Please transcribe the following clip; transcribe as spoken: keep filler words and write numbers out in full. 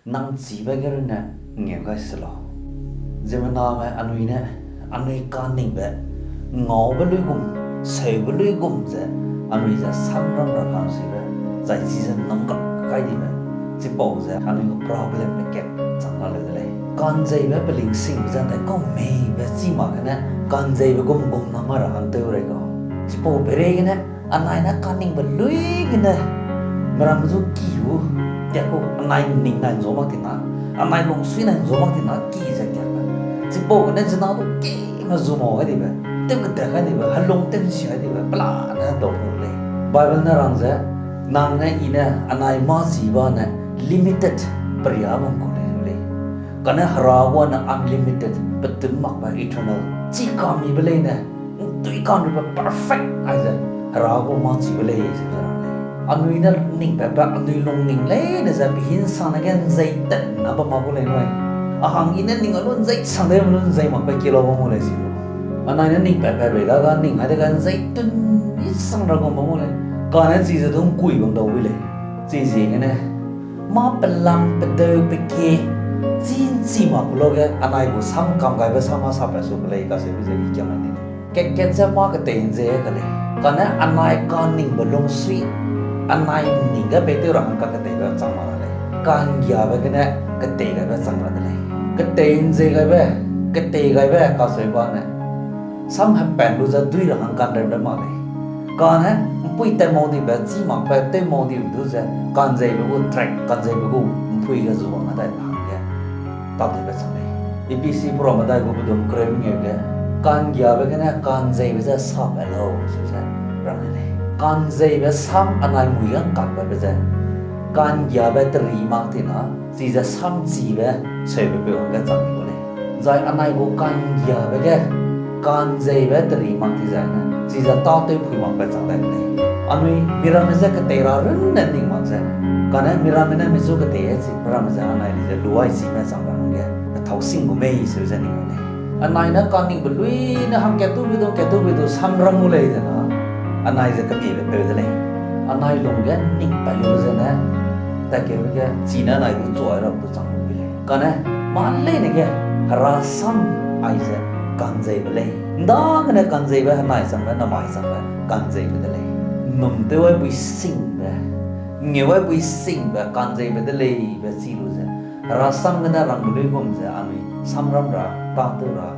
Nang chîbe ge runne ngeu gai se lau. Ziemmename anui ne, anui kaningbe, ngaube luigum, seube luigum ze, anui ze samram ra ka'nsuibe, zai chize nang gak kai dibe, chipau ze anui gu problembe kat chang la leu de lei. Ka'nzeibe pelingsingbe ze ndaikau meibe chî mak gene, ka'nzeibe gum gum na mai ra hang tew rei ga. Chipau peireigene, anai ne kaningbe lui gene, miramme zu ki gu, tiak gu, anai ning nai nzua mak tina, anai lungsui nai nzua mak tina ki ze tiakbe. Chipau gene zina du kime zu mau gai dibe, tew kede gai dibe, helung tew nsi gai dibe, pelane hedau lu lei. Bible ne rang ze, nang ne i ne anai mâ chî ba ne limited peria bam kau lei lu lei. Kane Hera gu ne unlimited, petun makbe eternal. Chi kamibe leine, ’ntui ka'nrube perfect aize, Hera gu mâ chîbe lei ze ze rang lei. Anui ne ning patbe, anui lungning leine ze pehinsangne ge ’nzei tenna bam mak gu lei nui. A hang i ne ning a lu ’nzei sang de lu ’nzei makbe ki lau bam gu lei si du. Anai ne ning patbe bei dage ning ai dege ’nzei tun i sang ra gum bam gu lei. Kane chize du ’ngkui bam dau wi lei. Chiziegene, mâ pelam pedeu pekie, chî ’nchi mak ku lau ge anai gu sam kam gaibe sam a sapat su ke lei kaseube ze i kiam mai ni lei. Kat kat ze mâ ketei ’nzei ke lei. Kane anai kaningbe lungsui, anai ning ge peitew ra hang kaketeibe chang mak ra lei. Ka'nggiabe gene ketei gaibe chang ra de lei. Ketei ’nzei gaibe, ketei gaibe kaseu ba ne, sam hepat lu ze dui ra hang ka'nreu de mak lei. Kane, ’mpui tat mau dibe, chî makbe tew mau dibe du ze, ka'nzeibe gu track, ka'nzeibe gu ’mpui ge zu wang a dai hangge, tap dibe chang lei. Ephesi pera medai gu pedum kereu mengeu ge, ka'nggiabe gene ka'nzeibe je sapat lau, su ze rang lei. Ka'nzeibe sam anai mui ge ’ngkatbe be ze, ka'nggiabe teri mak tina, chize sam chîbe seube peu hangge chang di gu lei. Zai anai gu ka'nggiabe ge, ka'nzeibe teri mak di zai ne, chize tâtew pui makbe chang dai gu lei. Anui miramme je ketei ra runne ning mak ze, kane miramme ne michu ketei e chi, miramme ze anai di ze lu ai chime chang ra hangge, pethâu sing gu mei seu ze ning gu lei. Anai ne kaningbe lui ne hangkat tewbe du, kat tewbe du samram gu lei ze na, anai ze kemiebe peu de lei. Anai lung ge ning pat lu zene, tatkebe ge chine anai gu chuai ra du chang gu lei. Kane, mâ leine ge, Hera sam aize ka'nzeibe lei. ’Ndagene ka'nzeibe henai changbe, namai changbe ka'nzeibe de lei. Num tew ai bui singbe, ngeu ai bui singbe ka'nzeibe de leibe chi lu ze, Hera sam gene rangbe luigum ze anui samram ra, tâtew ra,